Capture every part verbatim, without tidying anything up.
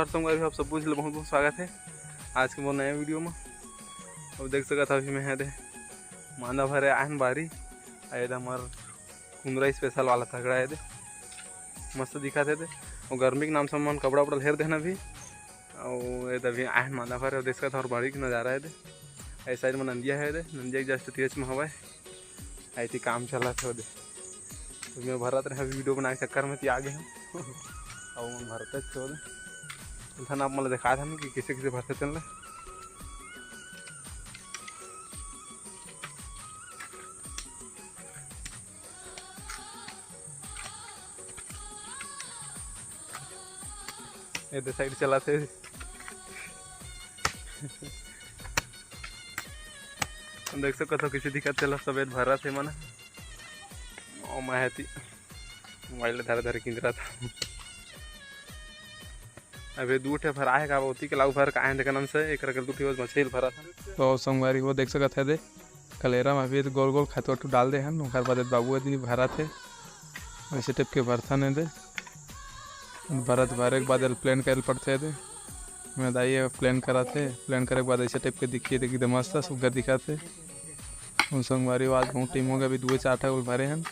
संगवारी हो, आप सब कुछ ले बहुत बहुत स्वागत है आज के मोर नया वीडियो में। अब देख सकत हव, अभी मैं हे दे मांदा भरे आयन बारी। आए दे हमार कुंदरा स्पेशल वाला तगड़ा हे दे, मस्त दिखत हे दे। और गर्मी के नाम से मन कपड़ा उपड़ा हेर देना भी। और ये दे अभी आयन मांदा भरे, और देख सकत हव, और बारी के नजारा हे दे। ऐ साइड में नंदिया हे दे, नंदिया के जस्ट तीरच में हवय। ऐती काम चलत हे ओदे। तो मैं भरत रहे, वीडियो बनाए के चक्कर में ती आ गए हम। अब हम भरते छोड़। उठा ना, आप मला दिखा था कि किसे किसे भरते चल रहे। ये दे साइड चला थे। देख सकत हो, किसी दिक्कत चला, सफेद भरा थे मन। ओ, मैं हती मोबाइल धरे धरे किंजरा था। अबे दू ठे भरा हे का, ओती के लाऊ भर का हे, देखन से एक रकल दू ठे बस मछली भरा था। तो संगवारी वो देख सकत हे दे, कलेरा में अभी गोल गोल खातू वातू डाल दे हन, ओकर बाद बाबू अदी भरत हे। वैसे टाइप के भरथन हे दे। भरत भरे के बाद एल प्लेन करे पड़थे हे दे। मैं दाई ये प्लेन करत हे, प्लेन करे के बाद ऐसे टाइप के दिखिए, देखिए एकदम मस्त सुग्घर दिखत हे। उन संगवारी आज बहुत टाइम हो गया, अभी दुए चार ठा गोल भरे हन।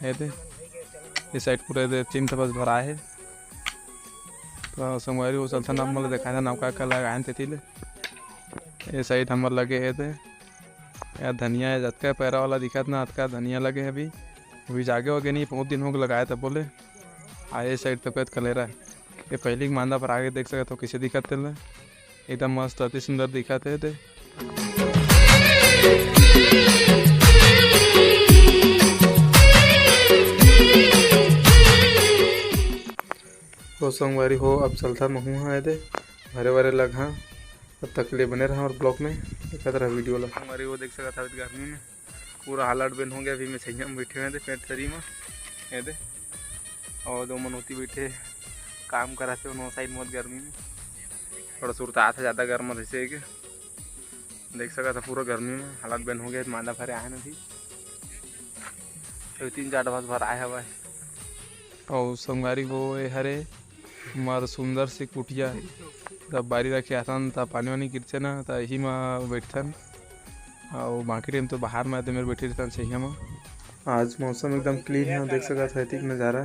ये दे, ये साइड पूरे दे तीन ठा बस भरा हे। तो संगवारी वो चलथन, नाम मला दिखाए था, नाम का का लगाए तेती ले। ये साइड हमर लगे हे दे। यार धनिया हे, जतका पैरा वाला दिखत ना, अतका धनिया लगे हे अभी। अभी जागे वागे नहीं, बहुत दिन हो गए लगाए तब बोले। आ ये साइड तक कलेरा हे। ये पहली के मांदा पर आगे देख सकत हो, किसे दिखत तेला। एकदम मस्त, अति सुंदर दिखत हे दे। तो संगवारी हो, अब चलथा महू हा दे, भरे भरे लगहा। तब तक ले बने रहा और ब्लॉग में, देखत रहा वीडियो ला। संगवारी हो, देख सकत हव गर्मी में पूरा हालत बेन हो गया। अभी मैं छैया में बैठे हुए थे, पेट थरी में, ये दे। और दो मनोती बैठे काम करा थे, उन्होंने साइड मत गर्मी में थोड़ा सुरता था, ज़्यादा गर्म जैसे कि देख सकत हव, पूरा गर्मी में हालत बेन हो गया। मांदा भरे आए न अभी, तो तीन चार बस भर आए हवा। और संगवारी हो, ये हरे हमार सुंदर सी कुटिया। तब बारी रखे आथन, तब पानी वानी गिरथे ना, तब यही मा बैठथन। और बाकी टाइम तो बाहर में आते मेरे बैठे रहथन, सही हम। आज मौसम एकदम क्लीन है, देख सकत है, ठीक नज़ारा।